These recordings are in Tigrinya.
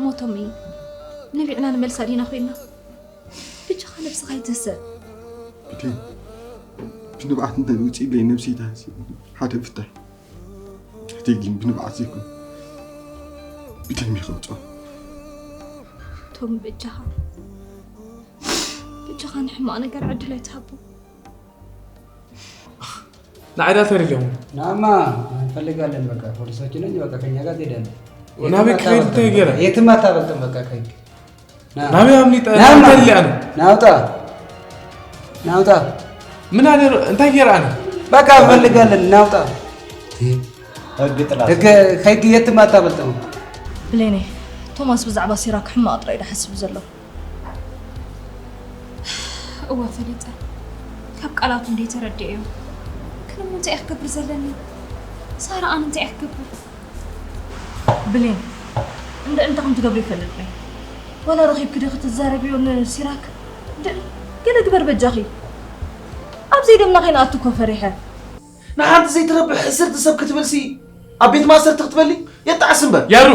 ሞቶሚ ነቢዕና ንመልሳ ዲና ኮይና? ብቻኻ ነብስኻ ይትህሰር። ብደይ ብንብዓት እንተ ውፅእ ኢለይ ነብሰይ ተሃሲ ሓደ ፍታሕ። ሕተይ ግን ብንብዓት ዘይኮን ብደም ይኸውፅኦ። ቶም ብቻኻ ብቻኻ ንሕማቕ ነገር ዕድል ኣይትሃቦ። ንዓይ ዳ ተሪልዮም። ናማ እንፈልጋለን። በቃ ፖሊሶች ነኝ። በቃ ከኛ ጋር ትሄዳለህ። ናበይ ክኸይድ እንታይ ገይረ? የትም አታመልጥም። በቃ ከህግ ናበይ ኣምሊጠ? ናማ። እንታይ ኢለ ኣነ? ናውጣ ናውጣ። ምን ኣነ እንታይ ገይረ ኣነ? በቃ እንፈልጋለን። ናውጣ። ህግ ጥላ ህግ ከህግ የትም አታመልጥም። ብሌኔ፣ ቶማስ ብዛዕባ ሲራክ ሕማቕ ጥራይ ድሓስብ ዘሎ። እወ ፈሊጠ፣ ካብ ቃላቱ እንዴ ተረድኤዮ። ግን እሞ እንታይ እየ ክገብር ዘለኒ? ሳራ ኣነ እንታይ እየ ክገብር? ብሌን፣ እንደ እንታይ ከም ትገብሪ ይፈልጥ ነይ። ዋላ ረኺብኪ ዶ ክትዛረብዮ ንሲራክ? ደ- ገለ ግበር በጃኺ። ኣብ ዘይደምና ከይንኣቱ እኮ ፈሪሐ። ንሓንቲ ዘይትረብሕ ሕስርቲ ሰብ ክትብልሲ ኣብ ቤት ማእሰርቲ ክትበሊ የጣዕስ እምበር። ያሩ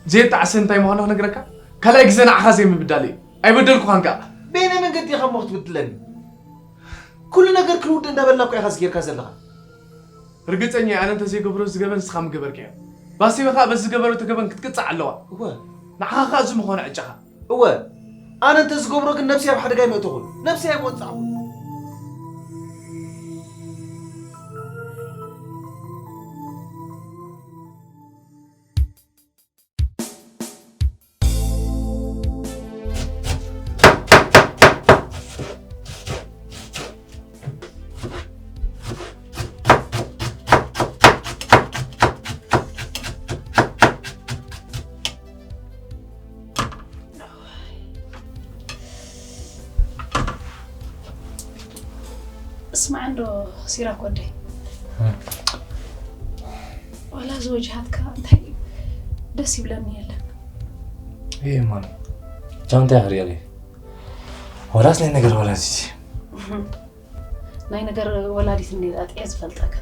ዘየጣዕስ እንታይ ምዃኑ ክነግረካ ካልኣይ ግዜ ንዓኻ ዘይምብዳል እዩ። ኣይበደልኩኻን ከኣ። በየናይ መንገዲ ኢኻ እሞ ክትብድለኒ? ኩሉ ነገር ክንውድእ እንዳበልና እኮ ኢኻ ዝጌርካ ዘለኻ። ርግጸኛ እየ ኣነ እንተዘይገብሮ ዝገበን ንስኻ ምገበርካዮ። ባሴባ ከኣ በዚ ዝገበረቶ ገበን ክትቅጻዕ ኣለዋ። እወ ንዓኻ ከኣ እዚ ምኾነ ዕጫኻ። እወ ኣነ እንተዝገብሮ ግን ነብሰይ ኣብ ሓደጋ ኣይመእተኹን። ነብሰይ ኣይምወጻኹን። እስማዕ እንዶ ሲራክ ወደይ፣ ዋላ እዚ ወጅሃትካ እንታይ ደስ ይብለኒ የለን። እየ ማን ቻው እንታይ ክሪኦ ወላስ ናይ ነገር ወላስ ናይ ነገር ወላዲት እንዴት ኣጥዕየ ዝፈልጠካ።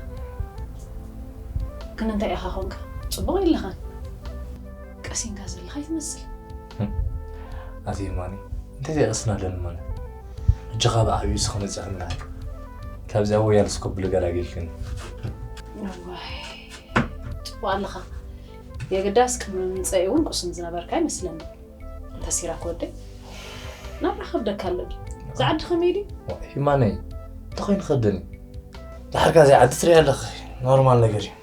ግን እንታይ ኢኻ ኾንካ? ጽቡቕ የለኻን። ቀሲንካ ዘለኻ ይትመስል። ኣቲ ማኒ እንታይ ዘይቀስና ኣለኒ ማኒ። እጅኻ ብዓብዩ ስኸመፅእ ክምልኣካ ካብዚኣ ወያል ስኮብሉ ገላጊልክን። እዋይ፣ ጽቡቕ ኣለኻ። የግዳስ ቅድሚ ምምፀኢ እውን ቁስን ዝነበርካ ይመስለኒ። እንተ ሲራክ ወደይ ናብራ ከብደካ ኣሎ ድዩ? ዝዓዲ ከመይ ድዩ? ሂማነይ እንተኾይኑ ከብደኒ። ድሓርካ ዘይዓዲ ትርኢ ኣለኺ ኖርማል ነገር እዩ።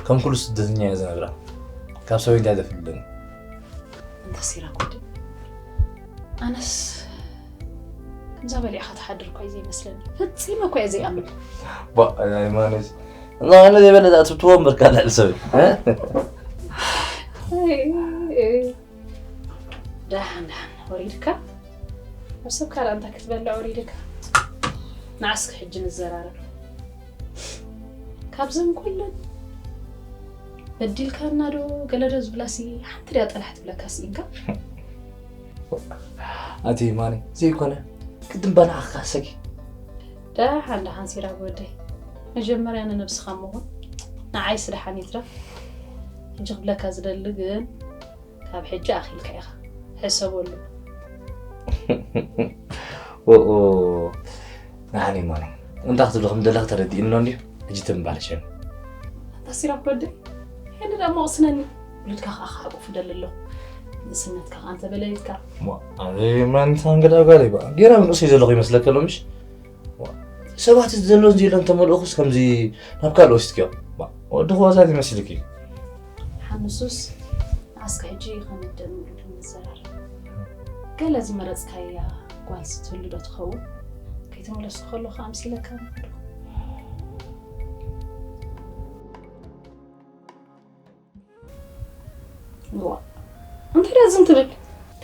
ከም ኩሉ ስደተኛ እየ ዝነብራ። ካብ ሰበይ እንታይ ደፍልለኒ? እንተ ሲራክ ወደይ ኣነስ ከምዛ በሊዕኻ ትሓድር እኳ እዩ ዘይመስለኒ። ፈጺመ እኳ እየ ዘይኣምን። ሃይማኖት እና ኣነ ዘይበለጠ ኣትብትዎ እምበር ካልዕ ሰበይ ደሓን ደሓን ወሪድካ ኣብ ሰብ ካልኣ እንታይ ክትበልዕ ወሪድካ ንዓስኪ ሕጂ ንዘራረብ ካብዘን ኩለን በዲልካና ዶ ገለ ዶ ዝብላሲ ሓንቲ ድያ ጠላሕ ትብለካ ስኢንካ ኣቲ ማኒ ዘይኮነ ቅድም ባና ኣኻሰኪ። ደሓን ደሓን ሲራክ ወደይ፣ መጀመርያ ንነብስኻ እሞ ንዓይስ ደሓን ይትረፍ። ሕጂ ክብለካ ዝደሊ ግን ካብ ሕጂ ኣኺልካ ኢኻ ሕሰበሉ። ኦኦ፣ ንዓኒ ማኒ እንታይ ክትብሎ ከም ዘለኺ ተረዲእኒ ኣሎ እንድዩ። ሕጂ ትምባለሸን ኣታ ሲራክ ወደይ፣ ሕጂ ደኣ መቕስነኒ። ውሉድካ ከዓ ክሓቁፍ ደሊ ኣለኹ። ንእስነትካ ከዓ እንተበለይትካ ኣበይ ማንታ እንግዳ ጓል ይባ ጌራ ንእሰይ ዘለኹ ይመስለካ ኣሎ ምሽ። ሰባት ዘለውን ዘየሎን ተመልእኹስ ከምዚ ናብ ካልእ ወሲድክዮ። ወዲ ክወዛት ይመስልኪ። ሓንሱስ ንዓስካ ሕጂ ከመደን ውሉድ ንዘራረብ። ገለ ዝመረፅካያ ጓል ስትህሉ ዶ ትኸውን? ከይተመለስኩ ከለኹ ኣምሲለካ ምኸድኩ። እንታይ ደኣ ዝም ትብል?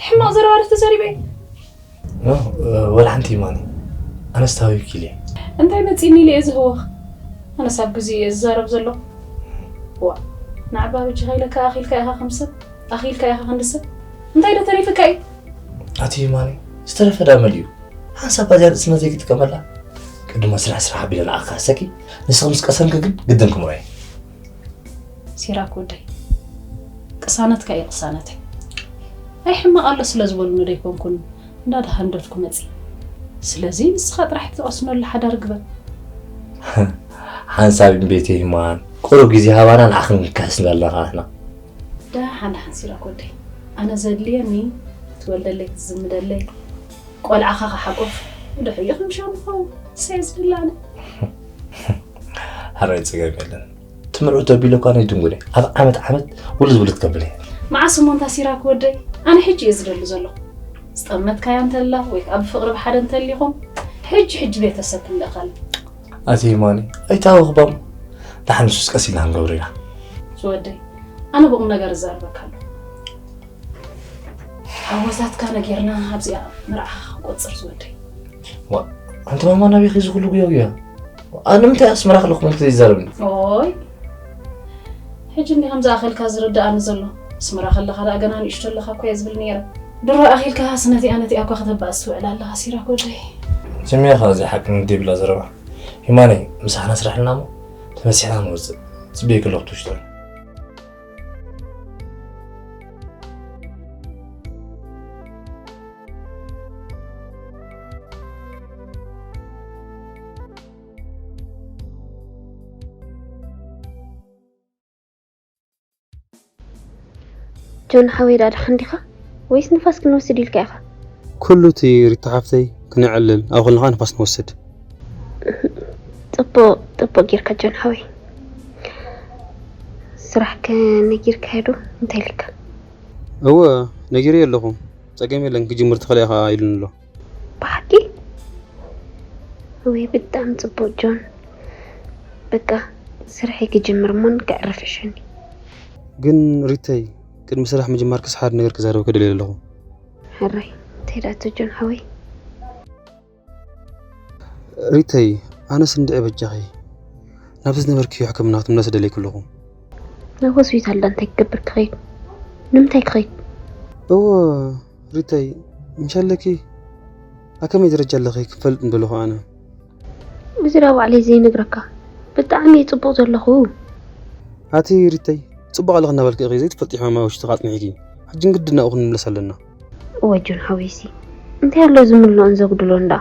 ሕማቕ ዘረባ ዶ ተዛሪበ? ወላ ሓንቲ ማኒ ኣነስ ታቢብኪ ኢለ። እንታይ መፂኒ ኢለ እየ ዝህወኽ? ኣነስ ኣብ ግዜ እየ ዝዛረብ ዘለኹ። ዋ ንዓባ በጃኻ ኢለካ ኣኺልካ ኢኻ ከም ሰብ ኣኺልካ ኢኻ ክንዲ ሰብ እንታይ ዶ ተሪፍካ እዩ? ኣቲ ማኒ ዝተረፈ ዳ መሊኡ ሓንሳብ ባዚያ ርእስና ዘይክጥቀመላ ቅድማ ስራሕ ስራሕ ኣቢለ ንዓኻ ሰኪ ንስኺ ምስ ቀሰንኪ ግን ግድን ክምሮ እየ። ሲራክ ወደይ ቅሳነትካ እዩ ቅሳነተይ። ኣይ ሕማቕ ኣሎ ስለ ዝበሉኒ ዶ ኣይኮንኩን እንዳደሃንደድኩ መፂ። ስለዚ ንስኻ ጥራሕ ትቐስነሉ ሓዳር ግበር። ሓንሳብ እምቤት ይማን ቁሩብ ግዜ ሃባና ንዓኺ ንካስና ኣለኻ ኣሕና። ደሓን ደሓን ሲራክ ወደይ ኣነ ዘድልየኒ ትወልደለይ ትዝምደለይ ቆልዓኻ ክሓቁፍ ድሕሪኡ ከም ሻም ኸውን ሰይ ዝድላነ። ሓራይ ፀገም የለን ትምርዑ ተቢለ እኳ ናይ ድንጉነ ኣብ ዓመት ዓመት ውልድ ውልድ ከብል እየ። መዓስ እሞ እንታ ሲራክ ወደይ ኣነ ሕጂ እየ ዝደሊ ዘለኹ። ዝጠመትካያ እንተላ ወይ ከዓ ብፍቕሪ ብሓደ እንተሊኹም ሕጂ ሕጂ ቤተሰብ ክንልእኸል። ኣቲ ማኒ ኣይታወኽባም ንሓንሱስ ቀስ ኢልና ክንገብር ኢና። ዝወደይ ኣነ ብቑም ነገር እዛረበካ ኣለኹ። ሓጎሳትካ ነጊርና ኣብዚኣ መርዓኻ ክንቆፅር ዝወደይ። ዋ ኣንቲ ማማ ናበይ ኸዚ ኩሉ ጉዮ ጉዮ? ኣነ ምንታይ ኣስመራ ከለኹ መልክ ዘይዛረብኒ? ኦይ ሕጂ እንዲ ከም ዝኣኸልካ ዝርድኣኒ ዘሎ ኣስመራ ከለኻ ደኣ ገና ንእሽቶ ኣለኻ እኮ እየ ዝብል ነይረ። ድሮ ኣኺልካ ስነቲኣ ነቲኣ እኳ ከተባእስ ትውዕል ኣለኻ ሲራክ ወደይ። ስሚያ ኸዚ ሓቂ ንደይብላ ዘረባ። ሂማነይ ምሳሕና ስራሕልና እሞ ተመሲሕና ንወፅእ። ፅበይ ከለኹ ትውሽጦ። ጆን ሓወይ ደኣ ደሓን ዲኻ? ወይስ ንፋስ ክንወስድ ኢልካ ኢኻ? ኩሉ እቲ ሪታ ሓፍተይ ክነዕልል ኣብ ኹልና ንፋስ ንወስድ። ጽቡቕ ጽቡቕ ጌርካ ጆን ሓወይ። ስራሕከ ነጊርካዮ ዶ? እንታይ ኢልካ? እወ ነጊረዮ ኣለኹ። ጸገም የለን ክጅምር ትኽእል ኢኻ ኢሉኒ ኣሎ። ብሓቂ? ወይ ብጣዕሚ ጽቡቕ ጆን። በቃ ስርሐይ ክጅምር እሞን ከዕርፍ ዕሸኒ። ግን ሪተይ ቅድሚ ስራሕ ምጅማርክስ ሓደ ነገር ክዛረበኪ ደልየ ኣለኹ። ሕራይ እንታይ ደኣ ኣቶ ጆን ሓወይ? ሪተይ ኣነስ እንድዒ በጃኺ ናብቲ ዝነበርክዮ ሕክምና ክትምለሲ ደለይኪ ኣለኹ። ናብ ሆስፒታል ዳ እንታይ ክገብር ክኸይድ? ንምንታይ ክኸይድ? እወ ሪተይ ምሽ ኣለኪ ኣብ ከመይ ደረጃ ኣለኺ ክፈልጥ ምደለኹ ኣነ። እዚ ዳ ባዕለይ ዘይነግረካ ብጣዕሚ እየ ጽቡቕ ዘለኹ። ኣቲ ሪተይ ጽቡቕ ኣለኺ እናበልኪ ኢኺ ዘይትፈልጢ ሕማም ኣብ ውሽጥኺ ኣጽኒሕኪ። ሕጂ ንግድን ናብኡ ክንምለስ ኣለና። እወ ጆን ሓወይሲ እንታይ ኣሎ ዝምልኦን ዘጉድሎን ዳ?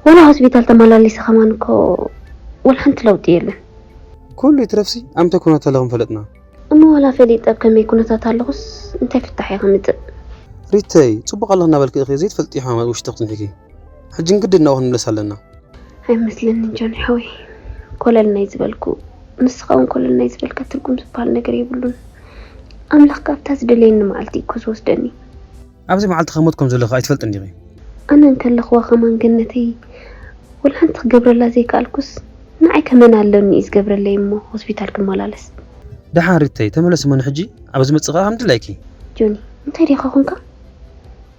ወላ ሆስፒታል ተመላሊሰ ከማን እኮ ወላ ሓንቲ ለውጢ የለን። ኩሉ ይትረፍሲ ኣብ ምንታይ ኩነታት ኣለኹም ፈለጥና። እሞ ዋላ ፈሊጠ ኣብ ከመይ ኩነታት ኣለኹስ እንታይ ፍታሕ እየ ከምጽእ? ሪተይ ጽቡቕ ኣለኺ እናበልኪ ኢኺ ዘይትፈልጢ ሕማም ኣብ ውሽጥኺ ኣጽኒሕኪ። ሕጂ ንግድን ናብኡ ክንምለስ ኣለና። ኣይመስለንን ጆን ሓወይ ኮለል ናይ ዝበልኩ ንስኻ እውን ኮለል ናይ ዝበልካ ትርጉም ዝበሃል ነገር የብሉን። ኣምላኽ ካብታ ዝደለየኒ መዓልቲ እዩ እኮ ዝወስደኒ። ኣብዚ መዓልቲ ከሞት ከም ዘለኺ ኣይትፈልጥን ዲኺ? ኣነ እንከለኽዋ ከማን ገነተይ ወላ ሓንቲ ክገብረላ ዘይከኣልኩስ ንዓይ ከመን ኣለኒ እዩ ዝገብረለይ እሞ ሆስፒታል ክመላለስ። ደሓን ሪተይ ተመለሲ እሞ ንሕጂ ኣብ ዝመጽእ ከኣ ከም ድላይኪ። ጆኒ እንታይ ዲኻ ኾንካ?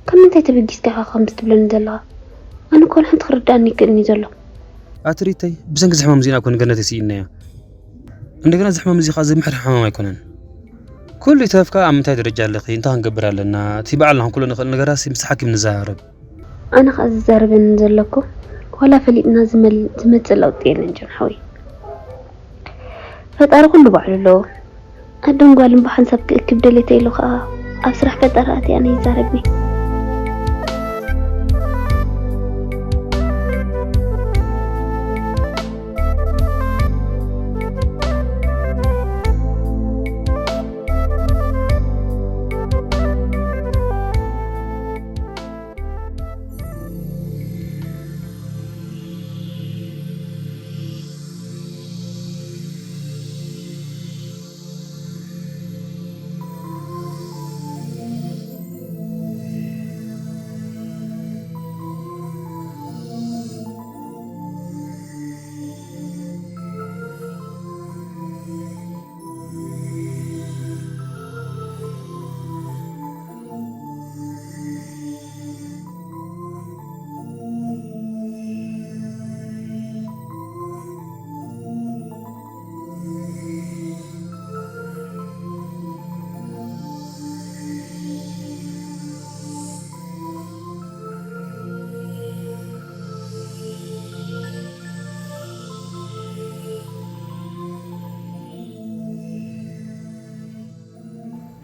ካብ ምንታይ ተበጊስካ ኢኻ ከምዚ ትብለኒ ዘለኻ? ኣነ እኮ ወላ ሓንቲ ክርድኣኒ ይክእልኒ ዘሎ። ኣቲ ሪተይ ብሰንኪ እዚ ሕማም እዚኣ እኮ ንገነተይ ስኢንናያ። እንደገና እዚ ሕማም እዚ ከኣ ዘምሕር ሕማም ኣይኮነን። ኩሉ ይተረፍካ ኣብ ምንታይ ደረጃ ኣለኺ? እንታይ ክንገብር ኣለና? እቲ ባዕልና ክንኩሎ ንኽእል ነገራሲ ምስ ሓኪም ንዘራረብ። ኣነ ኸኣ ዝዛረበኒ ዘለኩ ዋላ ፈሊጥና ዝመል-፣ ዝመጽእ ለውጢ የለን ጆን ሓወይ። ፈጣሪ ኩሉ ባዕሉ ኣለዎ። ኣደን ጓልን ብሓንሳብ ክእክብ ደልየ ተይሉ ኸኣ ኣብ ስራሕ ፈጣሪ ኣትየ ኣነ ይዛረብኒ።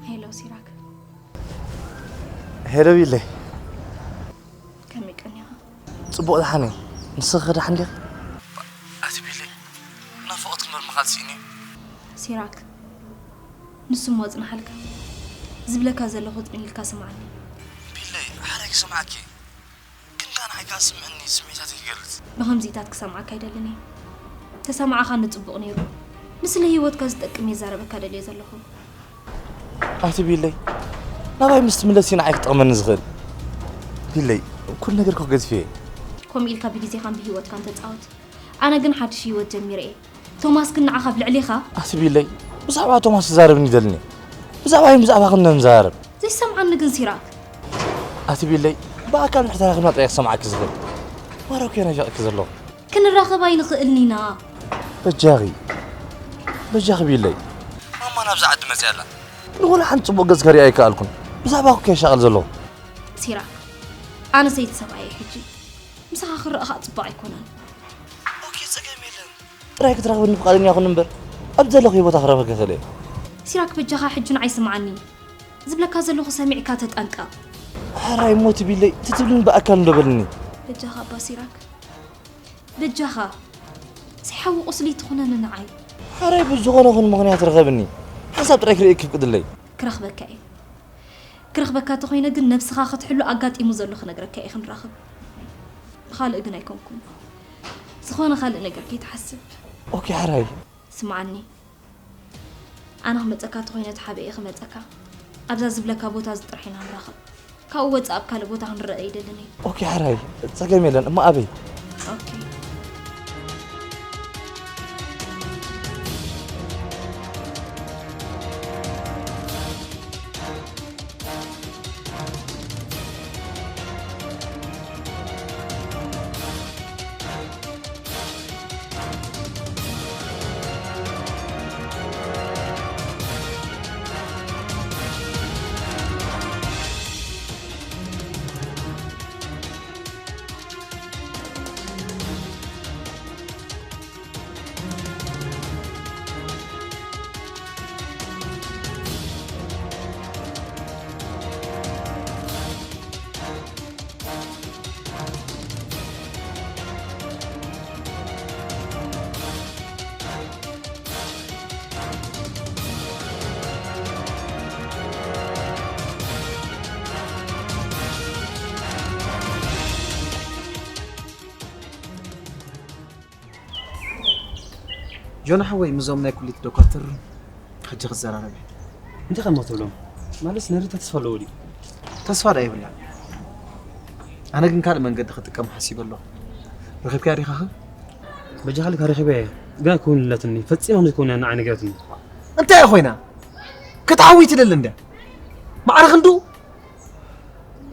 ሄሎ ሲራክ። ሄሎ ቢለይ። ከመይ ቀኒኻ? ጽቡቕ ደሓን እየ። ንስኺ ከ ደሓን ዲኺ? ኣቲ ቢለይ፣ ናፍቖት ክመርምኻ ስኢነ። ሲራክ፣ ንሱ እሞ ኣጽንሓልካ። ዝብለካ ዘለኹ ጽን ኢልካ ስምዓኒ። ቢለይ፣ ሓራይ ክሰምዓኪ። ግን ከኣ ንዓይ ከኣ ስምዕኒ፣ ስምዒታተይ ክገልጽ። ብኸምዚታት ክሰምዓካ ኣይደልን እየ። ተሰማዕኻኒ ጽቡቕ ነይሩ። ንስለ ህይወትካ ዝጠቅም እየ ዝዛረበካ ደልየ ዘለኹ። ኣቲ ቢለይ፣ ናባይ ምስ ትምለሲ ንዓይ ክጠቕመኒ ዝኽእል። ቢለይ፣ ኩሉ ነገር እኮ ገዚፈ እየ። ከምኡ ኢልካ ብግዜኻን ብህይወትካን ተጻወት። ኣነ ግን ሓድሽ ህይወት ጀሚረ እየ። ቶማስ ግን ንዓኻ ኣብ ልዕሌኻ ኣቲ ቢለይ፣ ብዛዕባ ቶማስ ክዛረብ ኣይደልን እየ። ብዛዕባይን ብዛዕባኽን ኢና ንዘራረብ። ዘይሰምዓኒ ግን ሲራክ። ኣቲ ቢለይ፣ ብኣካል እንድሕር ተራኺብና ጥራይ ክሰምዓኪ ዝኽእል። ማራ እኮ እየ ናፊቐኪ ዘለኹ። ክንራኸብ ኣይንኽእልን ኢና። በጃኺ፣ በጃኺ ቢለይ። ማማ ናብዛ ዓዲ መጺኣ ኣላ። ንወላ ሓንቲ ጽቡቕ ገጽ ከሪኣ ኣይከኣልኩን። ብዛዕባኺ እኮ እየ ሻቐል ዘለኹ። ሲራክ፣ ኣነ ሰይቲ ሰብኣይ እየ ሕጂ። ምሳኻ ክረኣ ኸኣ ጽቡቕ ኣይኮነን። ኦኬ፣ ጸገም የለን። ጥራይ ክትረኽበኒ ፍቓደኛ ኩን እምበር፣ ኣብ ዘለኹ ቦታ ክረኽበኪ ክኽእል እየ። ሲራክ፣ በጃኻ ሕጂ ንዓይ ስምዓኒ። ዝብለካ ዘለኹ ሰሚዕካ ተጠንቀቕ። ሕራይ እሞ እቲ ቢለይ፣ እቲ ትብልኒ ብኣካል እንዶ በልኒ። በጃኻ ኣባ ሲራክ፣ በጃኻ። ዘይሓዊ ቁስሊ ትኹነኒ ንዓይ። ሕራይ ብዝኾነ ኹን ምኽንያት ርኸብኒ። ሓንሳብ ጥራይ ክርእየኪ ይፍቅድለይ። ክረኽበካ እየ። ክረኽበካ ተኾይነ ግን ነብስኻ ክትሕሉ ኣጋጢሙ ዘሎ ክነግረካ እየ ክንራኽብ። ብኻልእ ግን ኣይኮንኩን። ዝኾነ ካልእ ነገር ከይትሓስብ። ኦኬ፣ ሕራይ። ስምዓኒ። ኣነ ክመጸካ ተኾይነ ተሓቢኤ ክመጸካ። ኣብዛ ዝብለካ ቦታ እዚ ጥራሕ ኢና ንራኸብ። ካብኡ ወጻእ ኣብ ካልእ ቦታ ክንረኣ ኣይደልን እየ። ኦኬ፣ ሕራይ። ጸገም የለን። እሞ ኣበይ? ኦኬ። ጆን ሓወይ፣ ምስዞም ናይ ኩሊት ዶኳትር ሕጂ ክዘራረብ እየ። እንታይ ከም ትብሎም? ማለትስ ነርተ ተስፋ ኣለዎ ድዩ? ተስፋ ደኣ የብላን። ኣነ ግን ካልእ መንገዲ ክጥቀም ሓሲበ ኣለኹ። ረኺብካያ ዲኻኸ? በጃኻ ልካ ረኺበያ እየ። ግን ኣይኮንለትኒ። ፈጺማ ከም ዘይኮነ ንዓይ ነጊራትኒ። እንታይ ኮይና? ክትዓዊ ትደሊ እንድያ። ማዕረ ክንዱ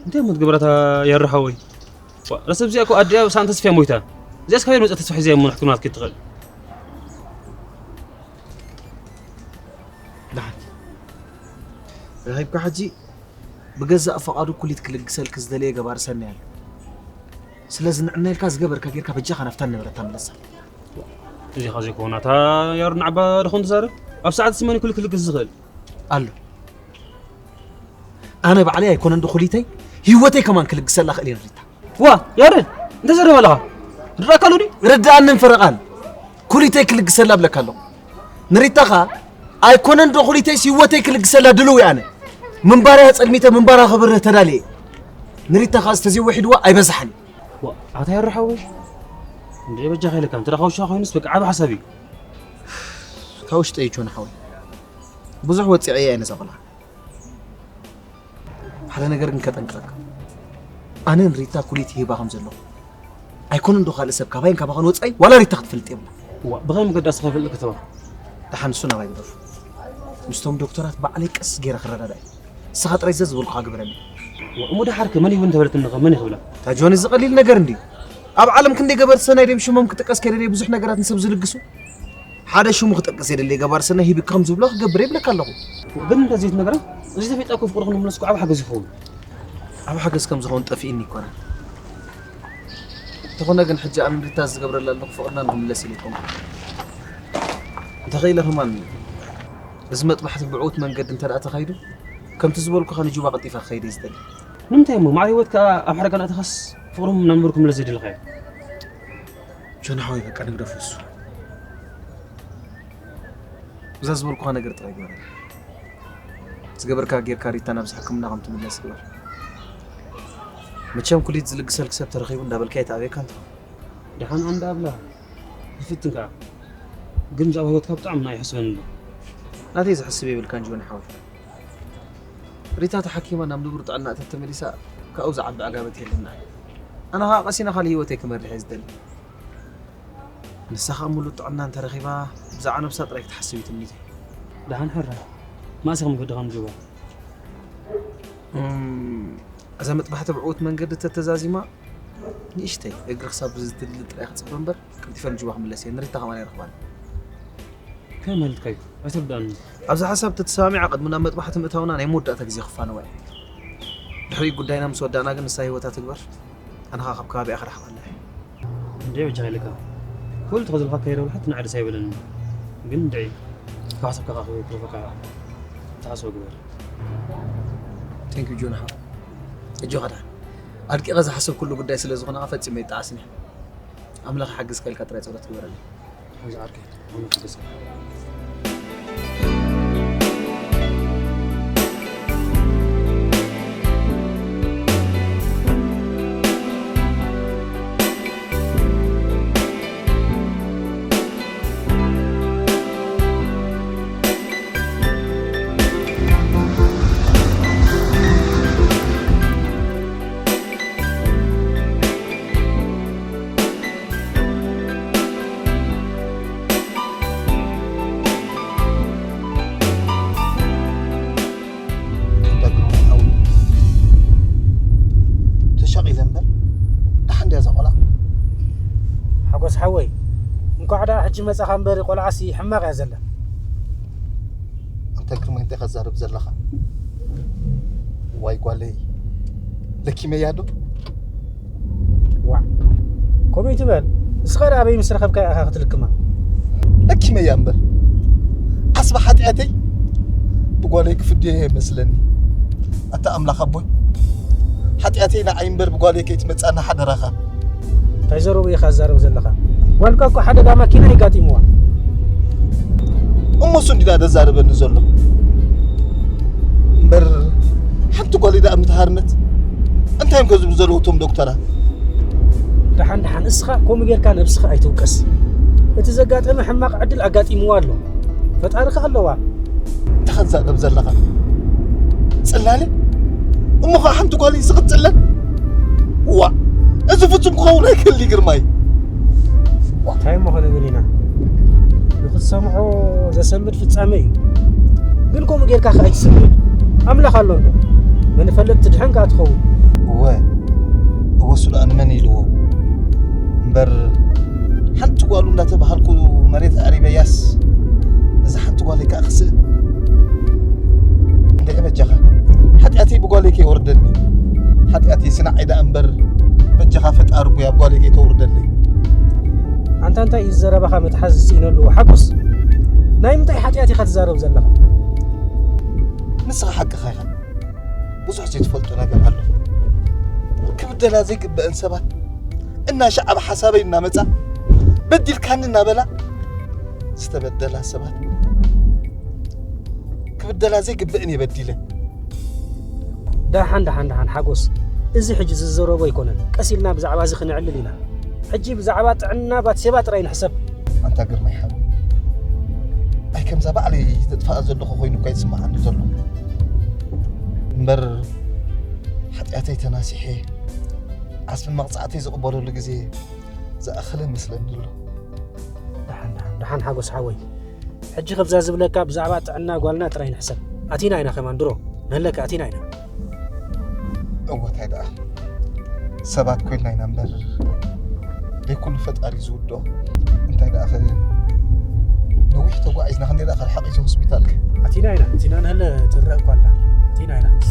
እንታይ እሞ ትገብራታ የርሓወይ? ዋ፣ ረሰብ እዚኣ እኮ ኣዲኣ ሳን ተስፍያ ሞይታ። እዚኣስ ካበይ መጸት ተስፋ ሒዛ እሞ ንሕክምና ክትከይድ ትኽእል? ደሓን። ኣይብካ ሕጂ ብገዛእ ፈቓዱ ኩሊት ክልግሰልኪ ዝደለየ ገባሪ ሰናይ ኣሎ። ስለዚ ንዕና ኢልካ ዝገበርካ ጌርካ በጃኻ ናብታ ንብረታ ምለሳ። እዚኻ ዘይኮና እታ ያሩ ናዕባ ደኾን ትዛረብ ኣብ ሰዓት ስመን ኩል ክልግስ ዝኽእል ኣሎ። ኣነ ባዕለይ ኣይኮነን ዶ ኩሊተይ ህይወተይ ከማን ክልግሰላ ክእል እየ ንሪታ። ዋ ያሬድ እንታይ ዘረብ ኣለኻ? ርዳእካ ኣሎ ድዩ? ርዳእንን ፈረቓን ኩሊተይ ክልግሰላ ብለካ ኣለኹ። ንሪታ ኸኣ ኣይኮነን ዶ ኩሊተይስ ህይወተይ ክልግሰላ ድልው እየ ኣነ። ምንባርያ ጸልሚተ ምንባራ ክብርህ ተዳልየ። ንሪታ ኸኣ ዝተዘይወሒድዋ ኣይበዝሓን እዩ። ዋ ኣታ ያሩ ሓወይ እንደ በጃ ኸይለካ እንተ ደኻ ውሻ ኮይኑስ በቃ ዓቢ ሓሳብ እዩ። ካብ ውሽጠ እዩ ጆን ሓወይ ብዙሕ ወፂዐ እየ ነዛ ቆልዓ። ሓደ ነገር ግን ከጠንቅቐካ። ኣነ ንሪታ ኩሊት ይህባ ከም ዘለኹ ኣይኮነን ዶ ካልእ ሰብ ካባይን ካባኻን ወፃኢ ዋላ ሪታ ክትፈልጥ የብላ። ዋ ብኸይ መገዲ ኣስኻ ይፈልጥ ከተባ። ደሓን እሱ ናባይ ግደፉ። ምስቶም ዶክተራት ባዕለይ ቀስ ገይረ ክረዳዳ እየ። ንስኻ ጥራይ ዘዝ ዝበልኩኻ ግበረኒ። እሞ ደሓር ከ መን ይሁን ተበለትኒ ከ መን ይኽብላ? እታ ጆን እዚ ቀሊል ነገር እንድዩ። ኣብ ዓለም ክንደይ ገበርቲ ሰናይ ድዮም ሽሞም ክጥቀስ ከይደለየ ብዙሕ ነገራት ንሰብ ዝልግሱ። ሓደ ሽሙ ክጠቅስ የድልየ ገባር ሰናይ ሂብካ ከም ዝብሎ ክገብር ይብለካ ኣለኹ። ግን እንተ ዘይትነግረን እዚ ተፈይጣ እኮ ፍቅርኹም ንምለስኩ ዓብ ሓገዝ ይኸውን። ዓብ ሓገዝ ከም ዝኸውን ጠፊእኒ ይኮነ። እንተኾነ ግን ሕጂ ኣነ ንሪታ ዝገብረላ ኣለኹ ፍቅርና ንክምለስ ኢለ ይኮንኩ። እንተኸኢለ ከማን እዚ መጥባሕቲ ብዕዉት መንገዲ እንተ ደኣ ተኻይዱ ከምቲ ዝበልኩኻ ንጁባ ቀልጢፈ ክኸይድ እየ ዝደሊ። ንምንታይ እሞ ማዕረ ህይወትካ ኣብ ሓደጋ እናእተኻስ ፍቅሮም ናብ ንቡር ክምለስ ዘይደለኻዮ? ጆን ሓወይ በቃ ንግደፎ እሱ። እዛ ዝበልኩኻ ነገር ጥራይ ግበረላ። ዝገበርካ ጌርካ ሪታ ናብዚ ሕክምና ከም ትምለስ ግበር። መቸም ኩሊት ዝልግሰልኪ ሰብ ተረኺቡ እንዳበልካ ኣይትኣብየካን ትኸውን። ደሓን ኣንዳ ኣብላ ይፍትን ከኣ ግን ብዛዕባ ህይወትካ ብጣዕሚ ናይ ይሕስበኒ ኣሎ። ናተይ ዝሕስብ የብልካን ጆን ሓወይ። ሪታ ተሓኪማ ናብ ንቡር ጥዕና እተተመሊሳ ካብኡ ዝዓቢ ዕጋበት የለና። ኣነ ኸዓ ቀሲነ ካልእ ህይወተይ ክመርሕ እየ ዝደሊ። ንሳ ኸዓ ሙሉእ ጥዕና እንተረኺባ ብዛዕባ ነብሳ ጥራይ ክትሓስብ እዩ ትምኒተይ። ደሓን ሕራይ ማእሰ ከም ገድኻ ንጅባ። እዛ መጥባሕቲ ብዕዉት መንገዲ ተተዛዚማ ንእሽተይ እግሪ ክሳብ ዝትልል ጥራይ ክጽበ እምበር ቀልጢፈ ንጅባ ክምለስ እየ። ንሪታ ኸማን ኣይረኽባን። ከመይ ማለትካ እዩ? ኣይተርድኣንን። ኣብዚ ሓሳብ ተተሰማሚዓ ቅድሚ ናብ መጥባሕቲ ምእታውና ናይ መወዳእታ ግዜ ክፋነዋ እየ። ድሕሪኡ ጉዳይና ምስ ወዳእና ግን ንሳ ህይወታ ትግበር፣ ኣነ ኸኣ ካብ ከባቢኣ ክረሕቕ ኣለኒ። እንድዒ በጃኻ ኢለካ። ኩሉ ተኸዘልካ ከይረብሐት ንዓ ደስ ኣይበለንን። ግን እንድዒ ካብ ሓሳብካ ከኣ ክረፈካ ትሓስቦ ግበር። Thank you ጆን ሓወይ። ኣጆኻ ደሓን። ኣድቂቐ ዝሓሰብኩሉ ጉዳይ ስለ ዝኾነ ኸኣ ፈጺመ ኣይጠዓስን እየ። ኣምላኽ ይሓግዝካ ኢልካ ጥራይ ጸሎት ግበረለይ። ሓንዚ ዓርከይ ኣምላኽ ይሓግዝካ። እንዳ ግርማይ ሓወይ፣ ተሻቒለ እምበር ደሓን ድያ እዛ ቆልዓ? ሓጎስ ሓወይ፣ እንኳዕ ደኣ ሕጂ መጻኻ እምበር ቆልዓሲ ሕማቕ እያ ዘላ። ኣንታ ግርማይ እንታይ ኢኻ ትዛረብ ዘለኻ? ዋይ ጓለይ፣ ለኪመያ ዶ? ዋዕ፣ ከምኡ ኣይትበል። ንስኻ ደኣ ኣበይ ምስ ረኸብካያ ኢኻ ክትልክማ? ለኪመያ እምበር ዓስቢ ሓጢኣተይ ብጓለይ ክፍድዮ እየ መስለኒ። ኣታ ኣምላኽ ኣቦይ፣ ሓጢኣተይ ንዓይ እምበር ብጓለይ ከይትመጽኣኒ ሓደራኻ። እንታይ ዘረቡ ኢኻ ትዛረብ ዘለኻ? ጓልካ እኮ ሓደጋ ማኪና እዩ ጋጢምዋ። እሞ እሱ እንዲና ዘዛርበኒ ዘሎ እምበር ሓንቲ ጓለይ ደኣ ምትሃርነት እንታይ እዮም ከ ዝብሉ ዘለዉ እቶም ዶክተራት? ደሓን ደሓን እስኻ ከምኡ ጌርካ ነብስኻ ኣይትውቀስ። እቲ ዘጋጠመ ሕማቕ ዕድል ኣጋጢምዋ ኣሎ። ፈጣሪ ከ ኣለዋ። እንታይ ኸትዛረብ ዘለኻ? ጽላለ? እሞ ኸዓ ሓንቲ ጓል እዩ ዝቕጽለን? ዋእ! እዚ ፍጹም ክኸውን ኣይክእል እዩ ግርማይ። እንታይ እሞ ኾነ ገሊና? ንኽትሰምዖ ዘሰንብድ ፍጻመ እዩ። ግን ከምኡ ጌርካ ከኣ ኣይትሰንብድ። ኣምላኽ ኣሎ እንዶ። መን ይፈልጥ ትድሕን ከኣ ትኸውን። እወ፣ እወ እሱ ደኣ ንመን ኢልዎ? እምበር ሓንቲ ጓሉ እንዳተባሃልኩ መሬት ኣዕሪበያስ ነዛ ሓንቲ ጓለይ ከኣ ክስእን። እንድዒ በጃኻ። ሓጢኣተይ ብጓለይ ከይወርደኒ። ሓጢኣተይ ስናዕ ኢዳ እምበር፣ በጃኻ ፈጣሪ እቦይ ኣብ ጓለይ ከይተውርደለይ። ኣንታ እንታይ እዩ ዘረባኻ ምትሓዝ ዝስኢነሉ ሓጎስ? ናይ ምንታይ ሓጢኣት ኢኻ ትዛረብ ዘለኻ? ንስኻ ሓቅኻ ኢኻ። ብዙሕ ዘይትፈልጦ ነገር ኣሎ። ክብደላ ዘይግበአን ሰባት እናሻዕባ ሓሳበይ እናመጻ በዲልካኒ እናበላ ዝተበደላ ሰባት ክብደላ ዘይግበእን እየ በዲለ። ደሓን ደሓን ደሓን ሓጎስ፣ እዚ ሕጂ ዝዘረቦ ኣይኮነን። ቀስ ኢልና ብዛዕባ እዚ ክንዕልል ኢና። ሕጂ ብዛዕባ ጥዕና ባትሴባ ጥራይ ንሕሰብ። ኣንታ ግርማይ ሓወይ፣ ኣይ ከምዛ ባዕለይ ተጥፋኣ ዘለኹ ኮይኑ እኳ ይስምዓኒ ዘሎ እምበር፣ ሓጢኣተይ ተናሲሐ ዓስቢ መቕጻዕተይ ዝቕበለሉ ግዜ ዝኣኸለ መስለኒ ኣሎ። ደሓን ደሓን ደሓን ሓጎስ ሓወይ፣ ሕጂ ከብዛ ዝብለካ ብዛዕባ ጥዕና ጓልና ጥራይ ንሕሰብ። ኣቲና ኢና ከማን ድሮ ንህለካ ኣቲና ኢና። እወ እንታይ ደኣ ሰባት ኮይንና ኢና እምበር ደይ ኩሉ ፈጣሪ ዝውድኦ። እንታይ ደኣ ኸ ነዊሕ ተጓዒዝና ክንደይ ደኣ ኸርሓቕ እዚ ሆስፒታል ከ? ኣቲና ኢና ኣቲና ንህለ ትረእ እኳ ኣላ። ኣቲና ኢና ሕጂ።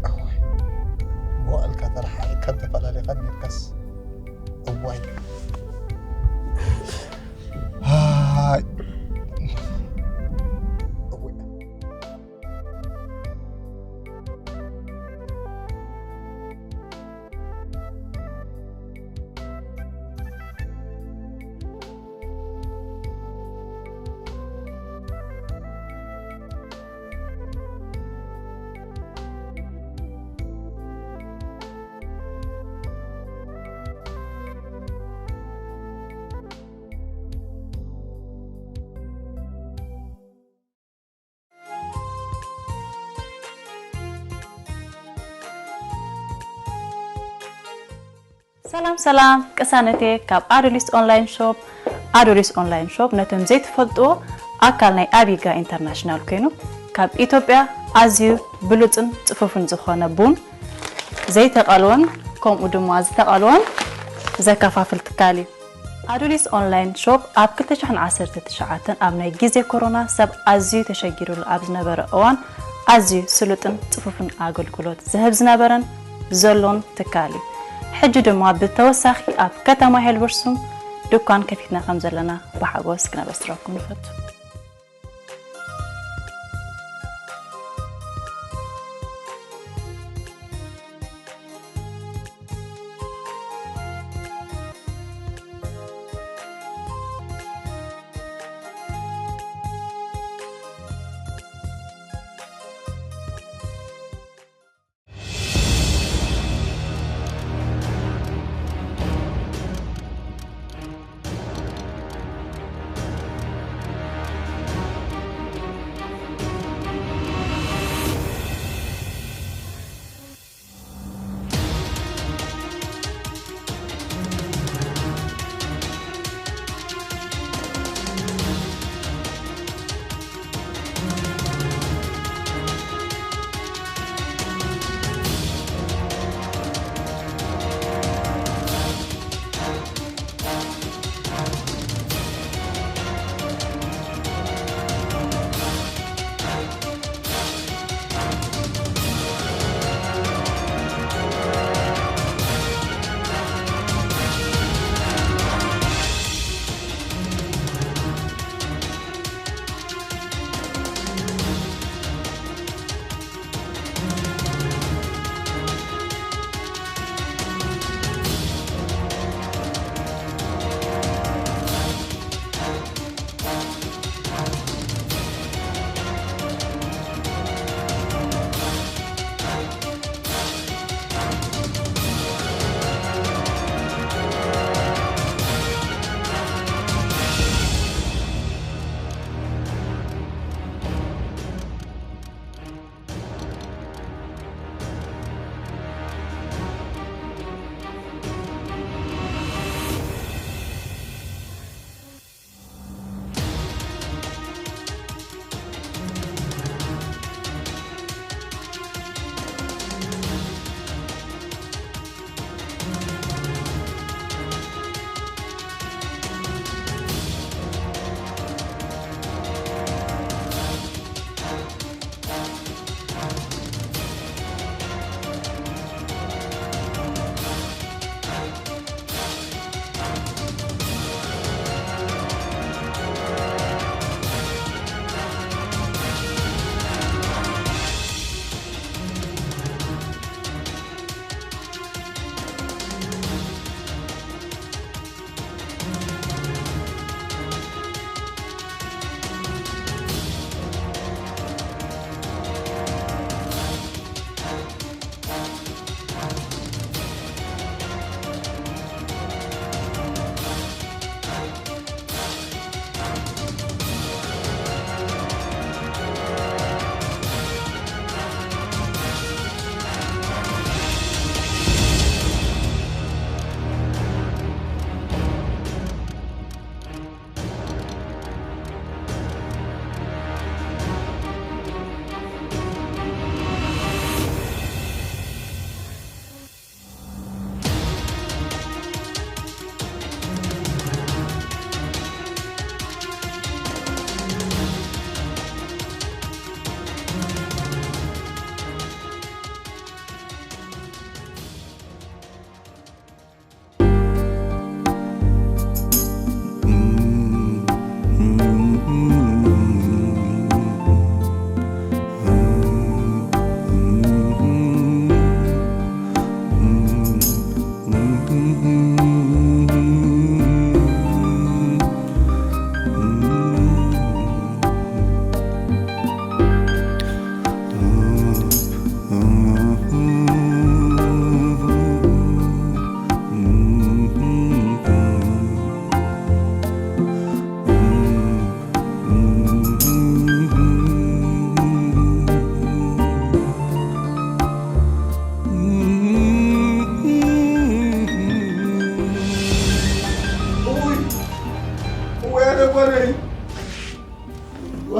እዋይ መዋእልካ ተረሓሒቕካ እንተፈላለኻ ነርካስ እዋይ። ሃይ። እወ። ሰላም ሰላም ቅሳነቴ ካብ ኣዶሊስ ኦንላይን ሾፕ። ኣዶሊስ ኦንላይን ሾፕ ነቶም ዘይትፈልጥዎ ኣካል ናይ ኣቢጋ ኢንተርናሽናል ኮይኑ ካብ ኢትዮጵያ ኣዝዩ ብሉፅን ፅፉፍን ዝኾነ ቡን ዘይተቐልወን ከምኡ ድማ ዝተቐልወን ዘከፋፍል ትካል እዩ። ኣዱሊስ ኦንላይን ሾፕ ኣብ ክልተ ሽሕን ዓሰርተ ትሽዓተን ኣብ ናይ ግዜ ኮሮና ሰብ ኣዝዩ ተሸጊሩሉ ኣብ ዝነበረ እዋን ኣዝዩ ስሉጥን ጽፉፍን ኣገልግሎት ዝህብ ዝነበረን ዘሎን ትካል እዩ። ሕጂ ድማ ብተወሳኺ ኣብ ከተማ ሄልበርሱም ድኳን ከፊትና ከም ዘለና ብሓጎስ ክነበስረኩም ንፈቱ።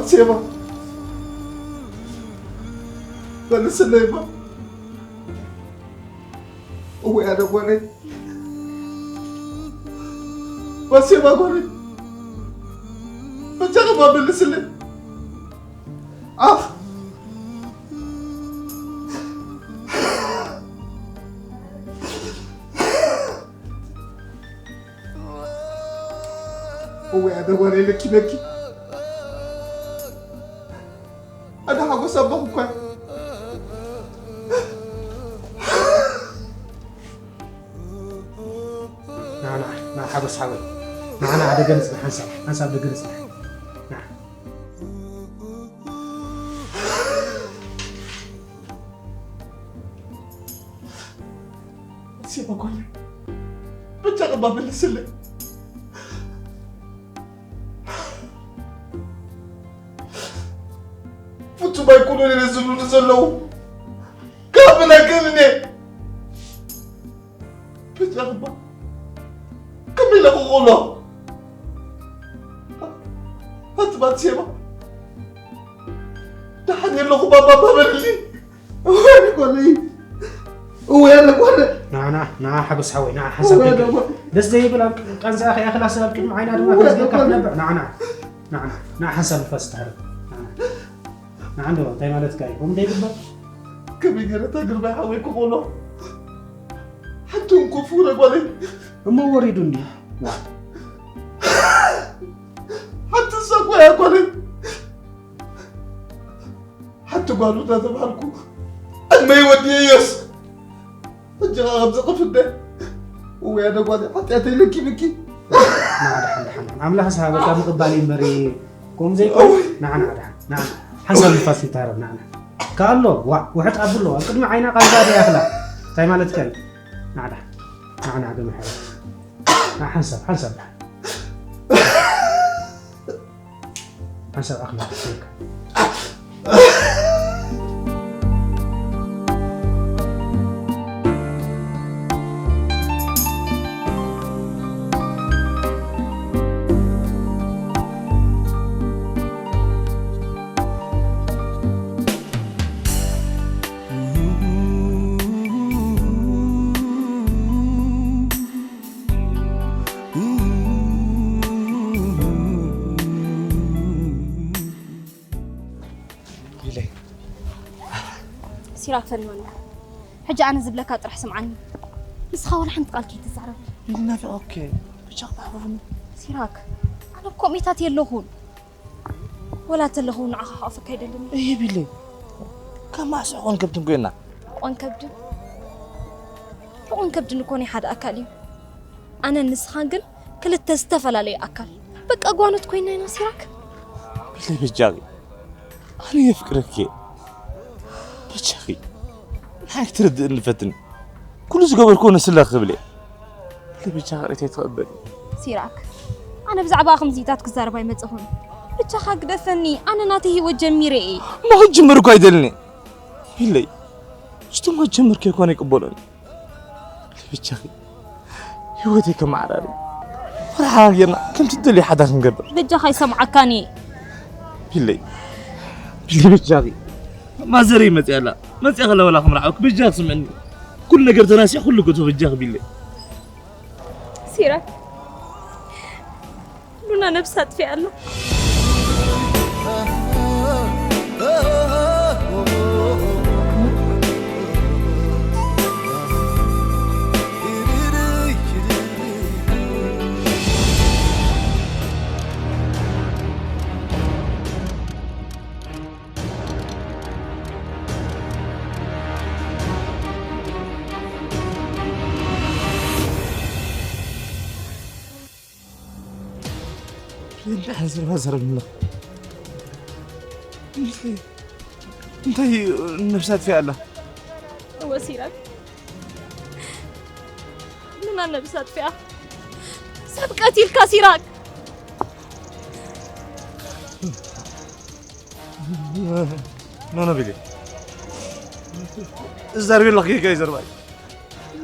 ሴባ፣ መልስለይማ። እወ፣ ኣነ ጓለይ። ባሴባ ጓለይ። በጃኻ መልስለይ። ኣፍ። እወ፣ ኣነ ጓለይ፣ ለኪ፣ ለኪ። ኣነ ሓጎስ ኣቦኹ እኳ። ና፣ ና፣ ና፣ ሓጎስ ሓወይ። ና፣ ና፣ ደገ ንጽናሕ፣ ሓንሳብ፣ ሓንሳብ ደገ ንጽናሕ። ና። ሴባ ጓለይ፣ በጃኻ እባ መልስለይ። ፍጹም ኣይኮኑን እየ ዝብሉኒ ዘለዉ። ካብ ምን ኣይክእልን እየ። በጃኻ እባ ከመይ ኢለ ክቕሎ? ኣቲ ባትሴባ፣ ደሓን የለኹ ባባ፣ እባ በልልኝ። እወ፣ ኣነ ጓለይ። እወ፣ ኣነ ጓለይ። ንዓ፣ ንዓ፣ ንዓ፣ ሓጎስ ሓወይ፣ ንዓ፣ ሓንሳብ እወ፣ ኣነ ደገ። ጓለይ። ደስ ዘይብል ኣብ ቃንዛኣ ከይኣኽላ ሰብ ኣብ ቅድሚ ዓይና ድማ እወ፣ ኣነ ክትዝገብካ ጓለይ። ትነብዕ። ንዓ፣ ንዓ፣ ንዓ፣ ንዓ፣ ሓንሳብ ንፋስ ትሕረድ። ንዓ፣ ንዓ፣ ንዓ፣ እንዶ፣ እንታይ ማለትካ እዩ? ከምኡ ዶ ይግበር? ከመይ ገይረ እታ ግርማይ ሓወይ ክኾኖ? ሓንቲ እውን ክፉ ጓለይ። እሞ ወሪዱ እንዲ። ሓንቲ እሳ እኮ እያ ጓለይ። ሓንቲ ጓሉ እናተባህልኩ ዕድመይ ወዲኤዮስ፣ ሕጂ ኸዓ ከምዚ ክፍደ። እወ፣ ኣነ ጓለይ፣ ሓጢኣተይ ለኪምኪ። ንዓ፣ ደሓን፣ ደሓን፣ ደሓን። ኣምላኽ ዝሃበካ ምቕባል እዩ እምበር፣ ከምኡ ዘይኮነ። እወ። ንዓ፣ ንዓ፣ ደሓን፣ ንዓ፣ ንዓ። ሓንሳብ ንፋስ ይተሃረብ፣ ንዓ፣ ንዓ። ከኣሎ፣ ዋእ፣ ውሕጥ ኣብሎ፣ ኣብ ቅድሚ ዓይና ቃንዛ ዶ ይኣኽላ? እንታይ ማለትካ እዩ? ንዓ፣ ደሓን፣ ንዓ፣ ንዓ፣ ገመ ሕረ። ንዓ፣ ሓንሳብ፣ ሓንሳብ፣ ደሓን። ሓንሳብ ኣኽላ ክስልካ። ኢለይ። ሲራክ፣ ፈንወኒ። ሕጂ ኣነ ዝብለካ ጥራሕ ስምዓኒ። ንስኻ ዋላ ሓንቲ ቃል ከይትዛረብ። ኢሉ ናፊቐኪ። ብቻ ክተሕፍፍኒ። ሲራክ፣ ኣነ ኣብ ከምኡታት የለኹን። ወላ ተለኹ ንዓኻ ክኣፍካ ኣይደልን እየ። እይ ቢለይ። ካብ መዓስ ሕቖን ከብድን ኮይና? ሕቖን ከብድን? ሕቖን ከብድን እኮ ናይ ሓደ ኣካል እዩ። ኣነን ንስኻን ግን ክልተ ዝተፈላለዩ ኣካል። በቃ ጓኖት ኮይና ኢና ሲራክ። ቢለይ በጃኺ። ኣነ የፍቅረኪ እየ። በጃኺ። ንዓይ ክትርድእኒ ፈትኒ። ኩሉ ዝገበርክዎ ንስለ ክብል እየ። ቢለይ በጃኺ ቅሬታ ኣይትቐበሊ። ሲራክ፣ ኣነ ብዛዕባ ከምዚታት ክዛረብ ኣይመጸኹን። ብቻኻ ግደፈኒ፣ ኣነ ናተይ ህይወት ጀሚረ እየ። እሞ ክትጅምር እኮ ኣይደልን እየ። ቢለይ፣ ዝቶም ጀመርኪ ኣይኮነ ይቅበሎን። ቢለይ በጃኺ፣ ህይወተይ ከመዓራሪ። ወላ ሓዳር ጌርና ከምቲ ትደልዮ ሓዳር ክንገብር። በጃኻ ኣይሰምዓካን እየ። ቢለይ፣ ቢለይ በጃኺ። ማዘረይ መጽያ ኣላ። መጽያ ከላ ወላ ክምርዓወኪ በጃኺ ስምዕኒ። ኩሉ ነገር ተናሲሕ ኩሉ ገቶ በጃኺ ቢለይ። ሲራክ፣ ሉና ነብሳ ኣጥፊኣ ኣላ። ብሌን፣ ደሓን ዘረባ ዘረብና። እንታይ፣ እንታይ ነብሳ ኣጥፊኣ ኣላ? እወ ሲራክ፣ ሉና ነብሳ ኣጥፊኣ። ሰብ ቀቲልካ ሲራክ። ኖ፣ ኖ፣ ቢሌን። እዛ ርቤላ ጌጋ እዩ ዘረባይ።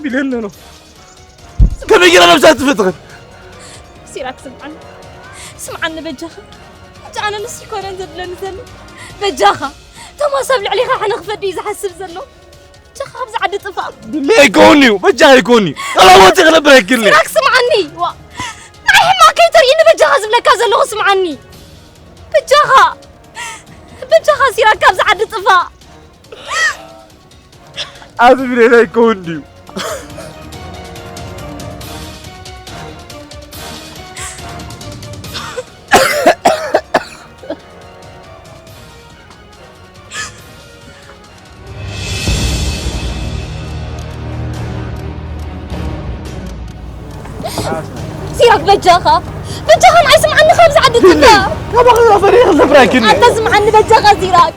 ቢሌን፣ ኖ፣ ኖ። ከመይ ጌራ ነብሳ ትፈትኽን? ሲራክ ስምዓኒ። ስምዓኒ በጃኻ። ሕጂ ኣነ ንሱ ኣይኮነን ዘድለኒ ዘሎ። በጃኻ፣ ቶማስ ኣብ ልዕሊኻ ሕነ ክፈዲ እዩ ዝሓስብ ዘሎ። በጃኻ ኣብዚ ዓዲ ጥፋእ። ድለ ኣይኮን እዩ፣ በጃኻ ኣይኮን እዩ። ጠላሞት ክነብር ኣይክእልን። ሲራክ ስምዓኒ። ዋ፣ ናይ ሕማቕ ከይተርእይኒ በጃኻ ዝብለካ ዘለኹ ስምዓኒ። በጃኻ፣ በጃኻ ሲራክ ካብዚ ዓዲ ጥፋእ። ኣብዚ ብሌን ኣይከውን ድዩ? ሲራክ በጃኻ፣ በጃኻ ንዓይ ስምዓኒ፣ ካብዚ ዓዲ ጥፋእ። ካባኻ ፈሪኽ ዘፍራኪኒ። ኣታ ስምዓኒ በጃኻ ሲራክ።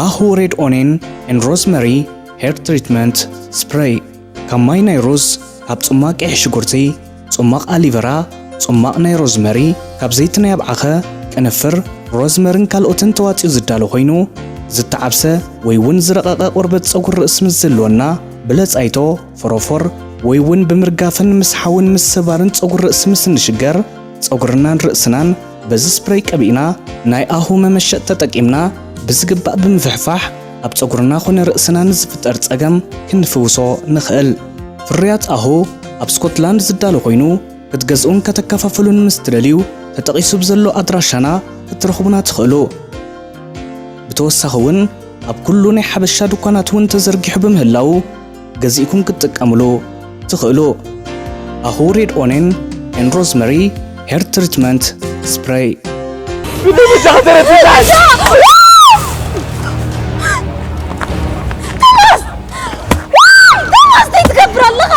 ኣሁ ሬድ ኦኔን ኤን ሮዝመሪ ሄር ትሪትመንት ስፕሬይ። ካብ ማይ ናይ ሩዝ፣ ካብ ጽማቕ ቀይሕ ሽጉርቲ፣ ጽማቕ ኣሊቨራ፣ ጽማቕ ናይ ሮዝመሪ፣ ካብ ዘይቲ ናይ ኣብዓኸ፣ ቅንፍር፣ ሮዝመርን ካልኦትን ተዋጺኡ ዝዳሎ ኮይኑ፣ ዝተዓብሰ ወይ እውን ዝረቐቐ ቆርበት ጸጉሪ ርእሲ ምስ ዝህልወና፣ ብለጻይቶ፣ ፎሮፎር ወይ እውን ብምርጋፍን ምስሓውን ምስባርን ጸጉሪ ርእሲ ምስ እንሽገር፣ ጸጉርናን ርእስናን በዚ ስፕሬይ ቀቢእና፣ ናይ ኣሁ መመሸጥ ተጠቂምና ብዝግባእ ብምፍሕፋሕ፣ ኣብ ጸጉርና ኮነ ርእስና ንዝፍጠር ጸገም ክንፍውሶ ንኽእል። ፍርያት ኣሁ ኣብ ስኮትላንድ ዝዳሎ ኮይኑ፣ ክትገዝኡን ከተከፋፍሉን ምስ ትደልዩ፣ ተጠቒሱ ብዘሎ ኣድራሻና ክትረኽቡና ትኽእሉ። ብተወሳኺ እውን ኣብ ኩሉ ናይ ሓበሻ ድኳናት እውን ተዘርጊሑ ብምህላዉ፣ ገዚእኩም ክትጥቀምሉ ትኽእሉ። ኣሁ ሬድ ኦኔን ኤን ሮዝመሪ ሄር ትሪትመንት ስፕሬይ። ብደምጃ ተረድእና። ቶማስ! ቶማስ፣ እንታይ ትገብር ኣለኻ?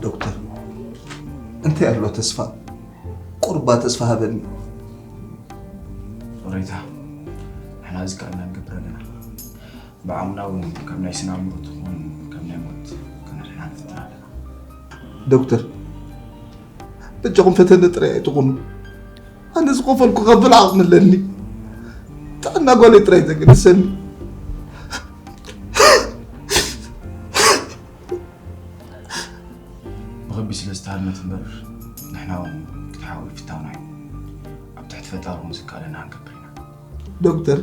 ዶክተር፣ እንታይ ኣሎ ተስፋ? ቁርባ ተስፋ ሃበኒ። ኦሬታ፣ ንሕና ዝከኣልና ንገብር ኣለና። ብዓቕምና እውን ካብ ናይ ስነ ኣእምሮ ትኹን ካብ ናይ ሞት ከነድሕና ንፍትን ኣለና። ዶክተር፣ በጃኹም ፈተነ ጥራይ ኣይትኹኑ። ኣነ ዝኸፈልኩ ከብል ዓቕሚ ኣለኒ። ጥዕና ጓለይ ጥራይ ዘገድሰኒ። ብኸቢድ ስለ ዝተሃርመት እምበር፣ ንሕና እውን ክትሓውይ ፍታውና እዩ። ኣብ ትሕቲ ፈጣሪ እውን ዝከኣለና ክንገብር ኢና። ዶክተር፣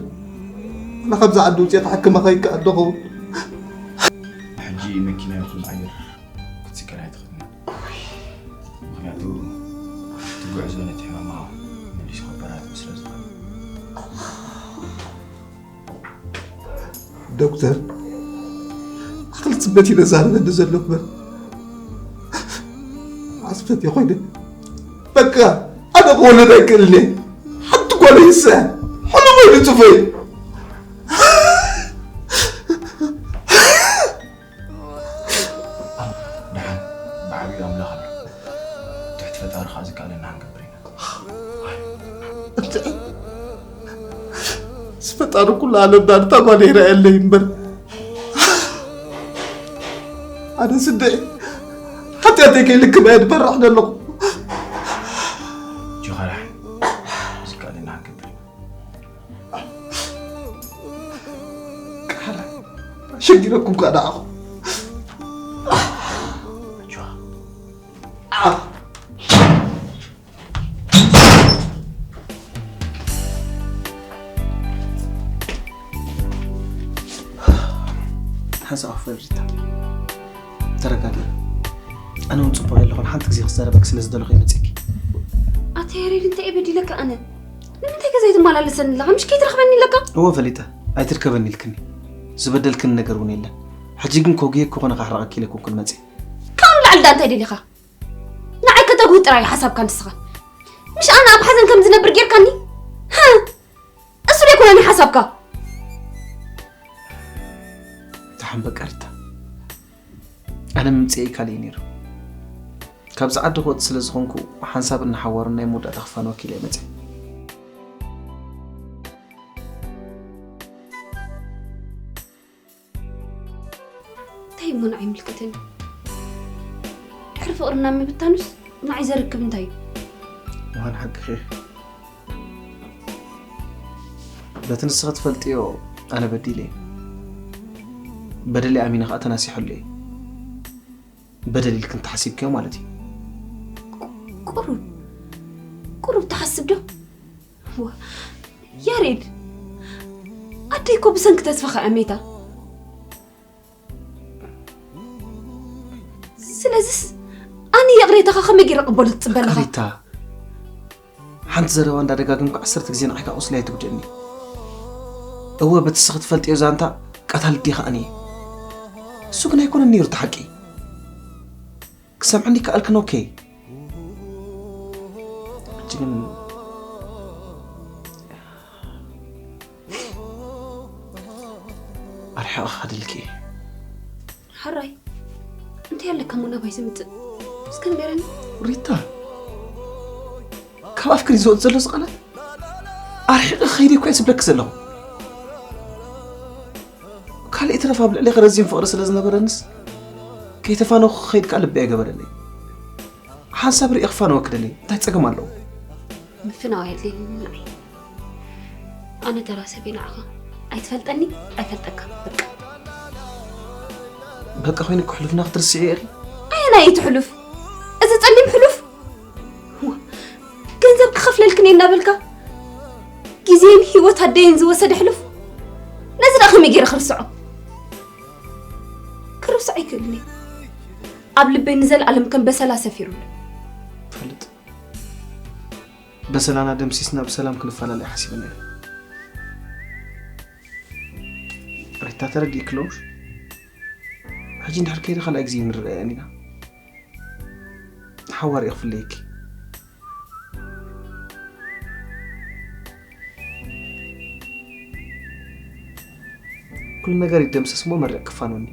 ኣነ ካብዛ ዓዲ ውፅኤ ክሕክመኻ ይከኣል ዶ ኸውን? ሕጂ መኪና ይኹን ኣየር ክትስቀል ኣይትኽእልን። ምኽንያቱ፣ እቲ ጉዕዞ ነቲ ሕማማ መሊሱ ከበራትዖ ዶክተር፣ ኣኽሊ ጽበት እዩ ዘዛርበኒ ዘሎ እምበር፣ ኣስፈት እዩ ኮይነ። በቃ፣ ኣነ ክወልድ ኣይክእልን እየ። ሓንቲ ጓል ይስአ፣ ሕሉም ወይ ንጹፍ እዩ። ደሓን፣ ብዓብዩ ኣምላኽ ኣሎ። ትሕቲ ፈጣሪ ኸዓ ዝከኣለና ክንገብር ኢና። እንተ ምስ ፈጣሪ ኩሉ ዓለም ዳርታ ባሌራ የለይ እምበር፣ ኣነ ስደይ ሓጢኣተይ ከይልክም እየ ዝበርሕ ዘለኹ። ጆኸራ፣ ዝከኣለና ክንገብር ኢና። ቃል ኣሸጊረኩም ከኣ ደኣኹ። ኣጆኻ። ሓንሳእ ኮፍ በል ሪታ። ተረጋጊ። ኣነ እውን ጽቡቕ የለኹን። ሓንቲ ግዜ ክዛረበኪ ስለ ዝደለኹ እየ መጺእኪ። ኣታ ያሬድ፣ እንታይ እየ በዲለካ ኣነ? ንምንታይ ገዛይ ትመላለሰኒ ኣለኻ? ምሽ ከይትረኽበኒ ኣለካ? እወ ፈሊጠ፣ ኣይትርከበኒ ኢልክኒ። ዝበደልክኒ ነገር እውን የለን። ሕጂ ግን ኮጉየ ክኾነ ካሕረቐኪ ኢለ ኣይኮንኩን መጺእ። ካብኡ ንላዕሊ ዳ እንታይ ደሊኻ? ንዓይ ከተጉህ ጥራይ እዩ ሓሳብካ ንስኻ። ምሽ ኣነ ኣብ ሓዘን ከም ዝነብር ጌርካኒ? ሃ! እሱ ዶ ኣይኮነን ሓሳብካ? ደሓን በቃ ሪታ። ኣነ ምምጽኤይ ካልእ እዩ ነይሩ። ካብዚ ዓዲ ክወጽእ ስለ ዝኾንኩ፣ ሓንሳብ እናሓዋሩን ናይ መወዳእታ ክፋነወኪ ኢለ እየ መጺአ። እንታይ እሞ ንዓይ ይምልከተኒ? ድሕሪ ፍቕርና ምብታኑስ ንዓይ ዘርክብ እንታይ እዩ? ምዃን ሓቅኺ። በቲ ንስኺ ትፈልጥዮ ኣነ በዲለ እየ። በደለይ ኣሚነ ኸኣ ተናሲሐሉ እየ። በደል ኢልክን ተሓሲብክዮ ማለት እዩ። ቁሩብ፣ ቁሩብ ትሓስብ ዶ? ዋ፣ ያሬድ፣ ኣደይ እኮ ብሰንኪ ተስፋኻ እያ ሜታ። ስለዚስ ኣነ ይቕሬታኻ ከመይ ገይረ ቅበሉ ትጽበ ኣለኻ? ሪታ፣ ሓንቲ ዘረባ እንዳደጋገምኩ ዓሰርተ ግዜ ንዓይ ከዓ ቁስሊ ኣይትጉድእኒ። እወ፣ በቲ ንስኺ ትፈልጥዮ ዛንታ ቀታሊ ዲኻ ኣነ እየ። እሱ ግን ኣይኮነን ነይሩ እቲ ሓቂ። ክሰምዐኒ ከኣልክን ኦኬ። ሕጂ ግን ኣርሒቐ ክኸደልኪ እየ። ሕራይ፣ እንታይ ኣለካ እሞ ናባይ ዝምጽእ? እስከ ንገረኒ። ሪታ፣ ካብ ኣፍክን ዝወጽእ ዘሎ እዚ ቃላት ኣርሒቐ ክኸይድ እኮ እየ ዝብለኪ ዘለኹ። ካልእ ይትረፍ ኣብ ልዕሌኺ ረዚን ፍቕሪ ስለ ዝነበረንስ ከይተፋነኹ ክኸይድ ከኣ ልቢ ኣይገበረለይ። ሓንሳብ ርእየ ክፋነወኪ ደልየ፣ እንታይ ጸገም ኣለዎ? ምፍናው ኣየድልየንን ንዓይ። ኣነ ተራ ሰብ እየ ንዓኻ። ኣይትፈልጠኒ፣ ኣይፈልጠካ። በቃ። በቃ ኮይኑኪ ሕሉፍና ክትርስዒ እየ ሪ? ኣየናይ እዩ እቲ ሕሉፍ? እዚ ጸሊም ሕሉፍ? ዋ፣ ገንዘብ ክኸፍለልክን እየ እናበልካ ግዜን ህይወት ኣደይን ዝወሰደ ሕሉፍ? ነዚ ደኣ ከመይ ገይረ ክርስዖ? ክርስዖ ኣይክእልን እየ። ኣብ ልበይ ንዘለኣለም ከም በሰላ ሰፊሩሉ። ፈልጥ። በሰላና ደምሲስና ብሰላም ክንፈላለ ሓሲበ ነይረ። ሪታ፣ ተረዲእኪ ኣለውሽ? ሕጂ እንድሕር ከይደ ካልኣይ ግዜ ንረኣየን ኢና። ሓዋር እየ ክፍለየኪ። ኩሉ ነገር ይደምሰስ እሞ መርቕ ክፋኖኒ።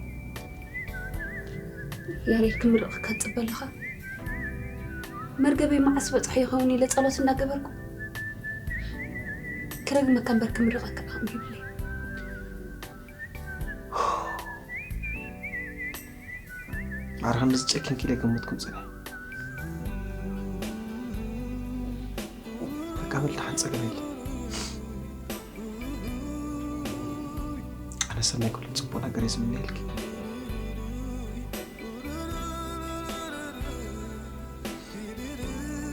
ያሬድ፣ ክምርቐካ ትጽበ ኣለኻ? መርገበይ መዓስ በጽሖ ይኸውን ኢለ ጸሎት እናገበርኩ ክረግመካ እምበር ክምርቐካ ዓቕሚ የብለይ። ኣረ ክንድዚ ጨኪንኪ ኢለ ገመትኩም ጽነ። በቃ በል፣ ደሓን፣ ጸገም የለን። ኣነ ሰናይ ኩሉ ጽቡቕ ነገር እየ ዝምነየልኪ።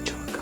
ቻው፣ በቃ።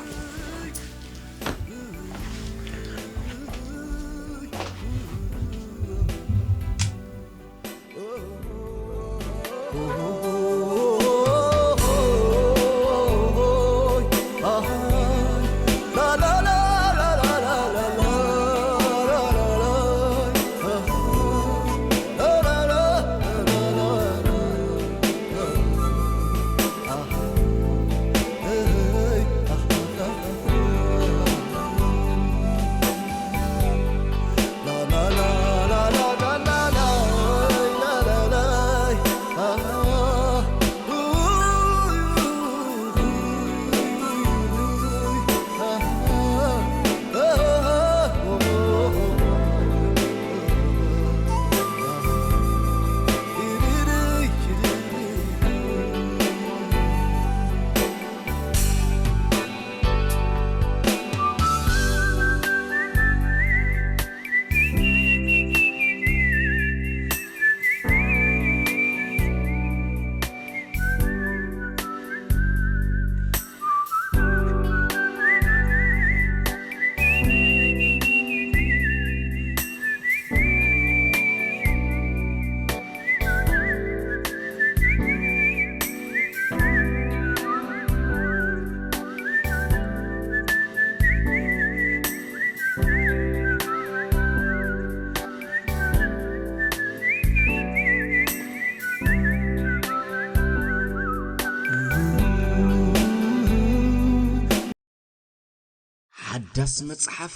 ሓዳስ መጽሓፍ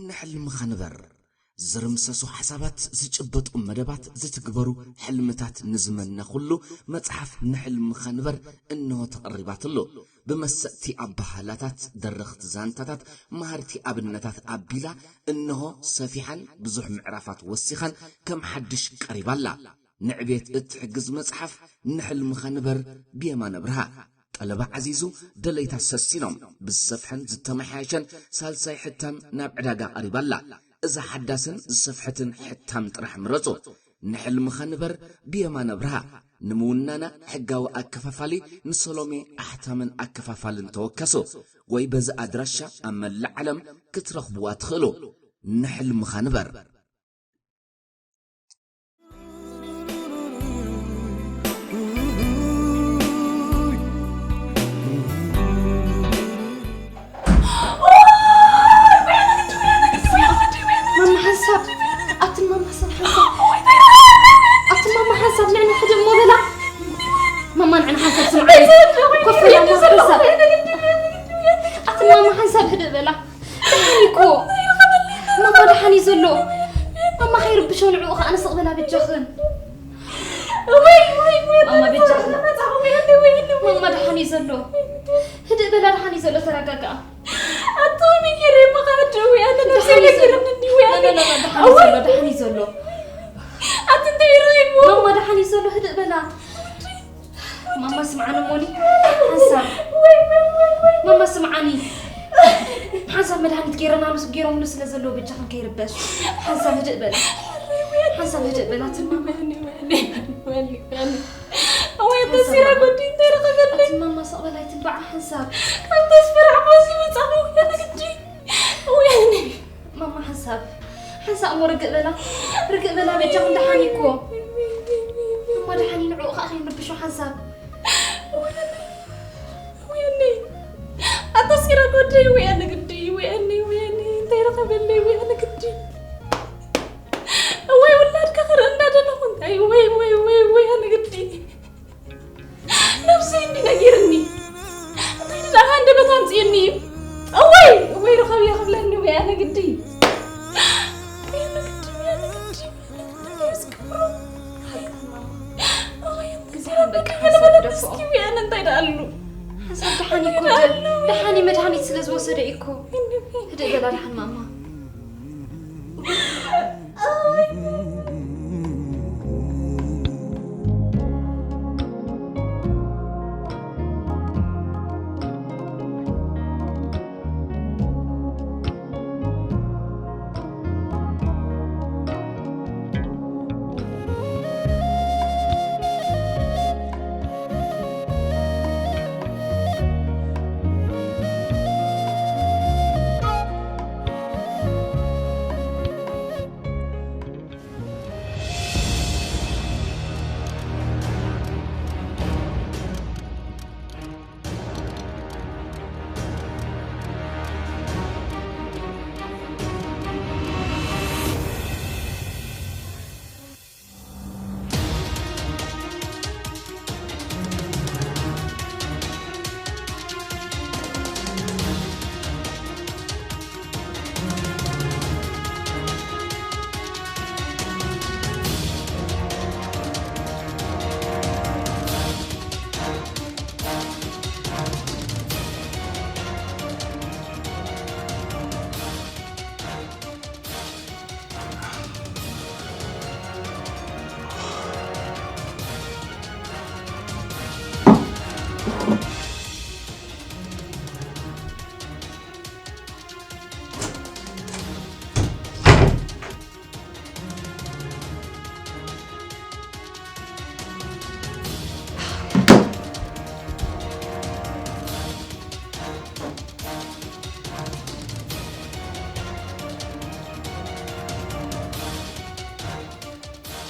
ንሕልምኻ ንበር። ዝርምሰሱ ሓሳባት፣ ዝጭበጡ መደባት፣ ዝትግበሩ ሕልምታት ንዝመነ ኩሉ መጽሓፍ ንሕልምኻ ንበር እንሆ ተቐሪባትሉ። ብመሰጥቲ ኣባህላታት፣ ደረኽቲ ዛንታታት፣ መሃርቲ ኣብነታት ኣቢላ እንሆ ሰፊሓን ብዙሕ ምዕራፋት ወሲኻን ከም ሓድሽ ቀሪባላ። ንዕቤት እትሕግዝ መጽሓፍ ንሕልምኻ ንበር ብየማነ ብርሃ። ጠለባ ዓዚዙ፣ ደለይታ ሰሲኖም፣ ብዝሰፍሐን ዝተመሓየሸን ሳልሳይ ሕታም ናብ ዕዳጋ ቀሪባላ። እዛ ሓዳስን ዝሰፍሐትን ሕታም ጥራሕ ምረጹ። ንሕልምኻ ንበር ብየማነ ብርሃ። ንምውናና ሕጋዊ ኣከፋፋሊ ንሰሎሜ ኣሕታምን ኣከፋፋልን ተወከሱ፣ ወይ በዚ ኣድራሻ ኣብ መላእ ዓለም ክትረኽብዋ ትኽእሉ። ንሕልምኻ ንበር። ማማ ሓንሳብ፣ ኣትን ማማ ሰብ ሓንሳብ፣ ኣትን ማማ ሓንሳብ ንዕና ሕጂ እሞ በላ። ማማ ንዕና ሓንሳብ ስምዓኒ። ኮፍ በላ ማማ ሓንሳብ። ኣትን ማማ ሓንሳብ ህድእ በላ። ደሓን እኮ። ማማ ደሓን እዩ ዘሎ። ማማ ከይርብሾ ንዕኡ ከኣ ንስቕ በላ በጃኽን። ወይ ወይ ወይ ማማ በጃኽን። ማማ ደሓን እዩ ዘሎ። ህድእ በላ ደሓን እዩ ዘሎ ተረጋግኣ። ኣቶሚ ሄሬ መቃ ደው ያለ ነፍሴ ደሓን እዩ ዘሎ። ነገርም እንዲሁ ያለ ደሓን እዩ ዘሎ። ደሓን እዩ ዘሎ። ኣትንተ ይረይሞ ማማ ደሓን እዩ ዘሎ ህድእ በላ። ማማ ስምዓኒ ሞኒ ሓንሳብ ማማ ስምዓኒ ሓንሳብ መድሃኒት ገይረናሉ ገይሮምሉ ስለ ዘለዉ በጃኽን ከይርበሽ ሓንሳብ ህድእ በላ ሓንሳብ ህድእ በላ ትማማ ወይ ተሲራ ጎዲ እንታይ ረኸበለይ ማማ ሰቕ በላይ ትንባዓ ሓንሳብ ካብ ተስፈራ ዓዚ መጻኹ ያለ ግዲ ወይ ማማ ሓንሳብ ሓንሳብ እሞ ርግእ በላ ርግእ በላ በጃኹም ደሓን እኮ እሞ ደሓን ንዕኡ ከዓ ከይንርብሾ ሓንሳብ ወያነይ ኣታ ሲራ ጎደይ ወያነ ግዲ ወያነይ ወያነይ እንታይ ረኸበለይ ወያነ ግዲ ወይ ውላድካ ክርኢ እንዳደለኹ እንታይ ወይ ወይ ወይ ወያነ ግዲ ነብሰይ እንዲ ነጊርኒ እንታይ ደኣ ሃንደበት ኣምፅእኒ እዩ እወይ እወይ ርኸብ እየ ክብለኒ ወያነ ግዲ ወያነ ግዲ ወያነ ግዲ እንታይ ደኣ ኣሉ ሓንሳብ ደሓን እኮ ደሓን መድሃኒት ስለ ዝወሰደ እኮ ህደይ በላ ደሓን ማማ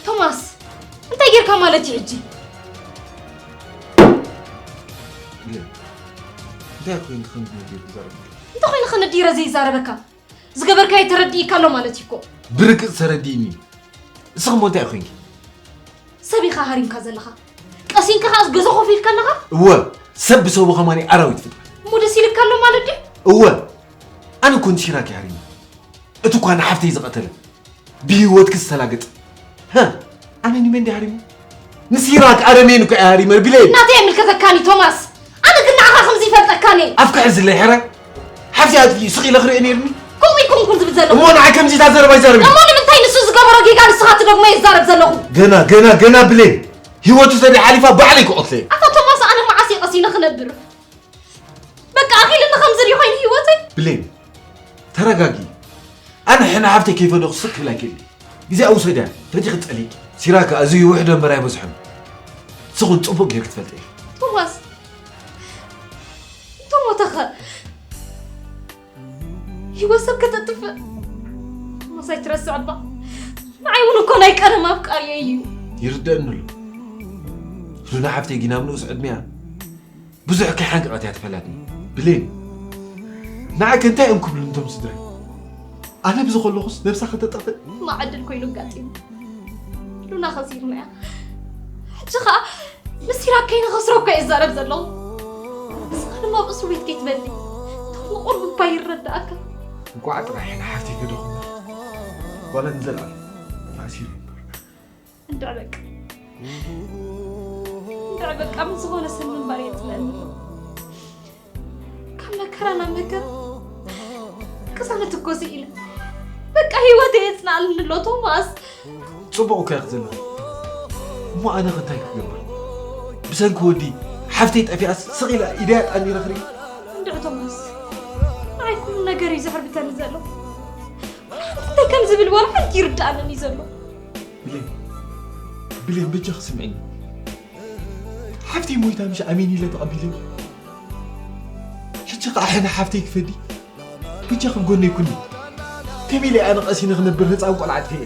ቶማስ እንታይ ጌርካ ማለት እዩ ሕጂ እንታይ ኮይኑ ከምዚ ነገር ይዛረብ እንታይ ኮይኑ ከነዲረ ዘይዛረበካ ዝገበርካዮ ተረዲእካ ኣሎ ማለት እዩ እኮ ብርግጽ ተረዲእኒ እስኺ ሞ እንታይ ኮይንኪ ሰብ ኢኻ ሃሪምካ ዘለኻ ቀሲንካ ከኣ ገዛ ኮፍ ኢልካ ኣለኻ እወ ሰብ ብሰቡ ከማኒ ኣራዊት ፍጥረት እሞ ደስ ኢልካ ኣሎ ማለት ድዩ እወ ኣነ እኮ ንሲራክ እየ ሃሪመ። እቲ እኳ ንሓፍተይ ዝቐተለ ብህይወትኪ ዝተላገጸ። ሃ፣ ኣነ ንመን ድየ ሃሪመ? ንሲራክ ኣረሜን እኮ እየ ሃሪመ፣ ብሌን። ናተይ ኣይምልከተካን እዩ ቶማስ። ኣነ ግን ንዓኻ ከምዚ ይፈልጠካን እየ። ኣፍኪ ሕዝለይ ሕራይ። ሓፍተይ ኣጥፊኡ ስቕ ኢለ ክሪኦ ነይሩኒ። ከምኡ ኣይኮንኩን ዝብል ዘለኹ። እሞ ንዓይ ከምዚ እታ ዘረባ ይዛረብ እዩ። እሞ ንምንታይ ንሱ ዝገበሮ ጌጋ ንስኻ ትደግሞ እየ ዝዛረብ ዘለኹ? ገና፣ ገና፣ ገና ብሌን። ህይወቱ ሰዲኣ ሓሊፋ ባዕለይ ክቐትሎ እየ። ኣታ ቶማስ ኣነ መዓስ እየ ቀሲነ ክነብር? በቃ ኣኺልኒ ከምዚ ድዩ ኮይኑ ህይወተይ? ብሌን፣ ተረጋጊ። ኣነ ሕነ ሓፍተይ ከይፈለኹ ስቕ ክብል ኣይክእልን። ግዜ ኣውሰድያ፣ ፈቲኺ ትጸልይኪ። ሲራክ ኣዝዩ ውሕዶ እምበር ኣይበዝሖን። ንስኹን ጽቡቕ ጌርኪ ትፈልጢ ኢኺ። ቶማስ፣ እንተ ሞተኸ? ህይወት ሰብ ከተጥፍእ? ቶማስ ኣይትረስዕ እባ። ንዓይ እውን እኮ ናይ ቀደም ኣፍቃሪየይ እዩ። ይርደኣኒ ኣሎ። ሉና ሓፍተይ ግን ኣብ ንኡስ ዕድሚኣ ብዙሕ ከይሓንቀቐት እያ ተፈላትኒ። ብሌን፣ ንዓከ እንታይ እዮም ክብሉ ነቶም ስድራይ? ኣነ ብዚ ከለኹስ ነብሳ ከተጠፍእ? ማዕድል ኮይኑ ኣጋጢሙ። ሉና ከሲርናያ። ሕጂ ኸኣ ንሲራክ ከይንኸስሮ እኳ እየ ዝዛረብ ዘለኹ። ንስኻ ድማ ኣብ እስር ቤት ከይትበሊ። እቶም ንቑሩብ እባ ይረዳእካ። እንቋዕ ጥራሕ ንሓፍተይ ከደኹመ። ጓላ ንዘለኣለም ተኣሲሩ ይንበር። እንድዕ በቃ። እንድዕ በቃ፣ ምስ ዝኾነ ሰብ ምንባር የጽልኣኒ ኣሎ። ካብ መከራ ናብ መከራ፣ ቅሳነት እኮ ስኢነ። በቃ ህይወተይ የጽንዓልኒ ኣሎ ቶማስ። ጽቡቕ እኮ ኢኺ ዘለኺ። እሞ ኣነ ከ እንታይ ክገብር? ብሰንኪ ወዲ ሓፍተይ ጠፊኣስ ስቕ ኢለ ኢደይ ኣጣሚረ ክርኢ? እንድዕ ቶማስ፣ ንዓይ ኩሉ ነገር እዩ ዘሕርብተኒ ዘሎ። እንታይ ከም ዝብል ዋላ ሓንቲ ይርድኣንን እዩ ዘሎ። ብሌን፣ ብሌን በጃኺ ስምዕኒ። ሓፍተይ ሞይታ ምሽ ኣሜን ኢለ ተቐቢለ። ሕጂ ኸዓ ሕነ ሓፍተይ ክፈዲ። በጃኺ ኣብ ጎነይ ኩኒ። ከመይ ኢለ ኣነ ቀሲነ ክነብር ህፃን ቆልዓ ኣጥፊኤ?